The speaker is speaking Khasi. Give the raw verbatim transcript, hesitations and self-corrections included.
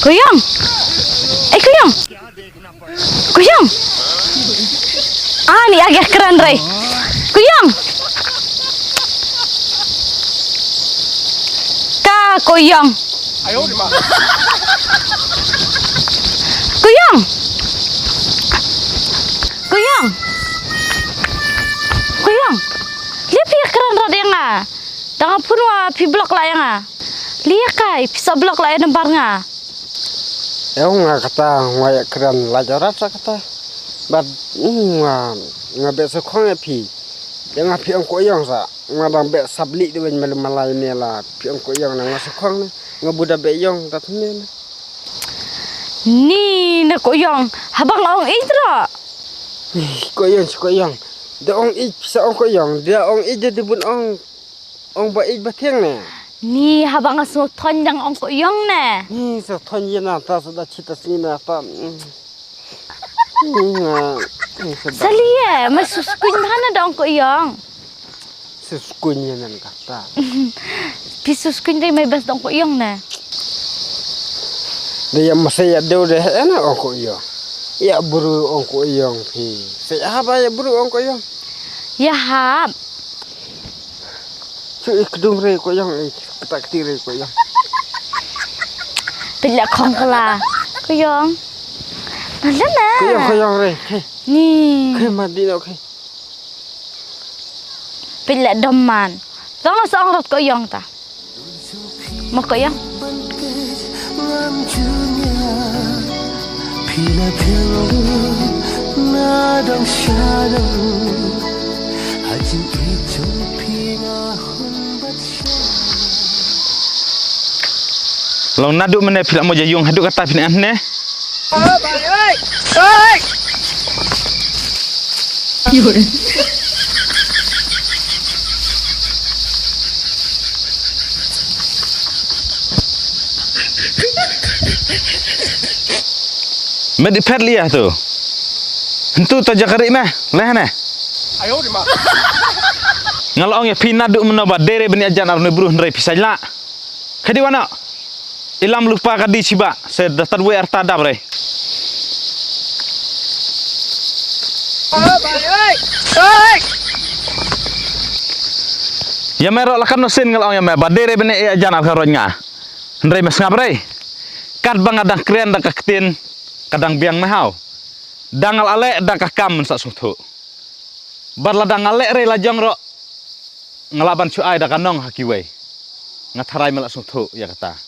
Kuyong. Eh, Kuyong. Kuyong. Ah, ni agi kren re. Kuyong. Ka Kuyong. Kuyong. Kuyong. Kuyong. Li phi kren re ïa nga. Dang phone wa phi block la ïa nga. Li kai pisa block la ïa number nga. Ïa nga kata nga ïa kren la jarat sa kata. Bad mm, nga nga be sa khong ïa phi. Ïa nga phi ong ko ïong sa. Nga dang be sab li de wen malu malai ne la phi ong ko ïong na nga sa khong ne. Nga buda be ïong dat ne. Ni na ko ïong. Habang ong itra. Ko ïong ko ïong. Da ong ij sa ong ko ïong. Da ong ij de bun ong. Ong ba ij ba thiang ne. Ni haba nga sngewthuh dang ong ko ïong ne. Ni sngewthuh ïa na ta sa da chita sngi na ta. Sali eh, ma suskuin hana da ong ko ïong. Suskuin ïa nan kata. Pi suskuin dei mai bas da ong ko ïong ne. Dei ïa masa ïa deu deh ena ong ko ïong. Ïa buru ong ko ïong pi. Sa ïa haba ïa buru ong ko ïong. Ïa hab. Chu ik dum re ko ïong ik kata kti re ko ïong. Pila khong kala. Ko ïong. Nala na. Ko ïong ko ïong re. Ke. Ni. Ke ma di no ke. Pila doman. Tong sa ong rot ko ïong ta. Mo ko ïong. Long naduh mynne phi la mo ja ïung haduh kata phi ne. Met i phet liya tu. Ntu ta jakari me leh ne. Nga la ong ïa phi naduh mynno ba dei re bani ajan ar ne bru hynrei phi saila. Khadi wana. Ilam lupa ka di chiba se datar we arta dab re. Ya me ro lakan no sin ngal ong ya me ba dere bene e ajan al ka roñ nga. Hynrei me sngap re. Kat ba nga dang kren da ka ktin ka dang biang me haw. Dang al ale da ka kam men sa sngewthuh. Bad la dang ale re la jong ro. Nga la ban chu ai da ka nong ha kiwei. Nga tharai me la sngewthuh ya kata.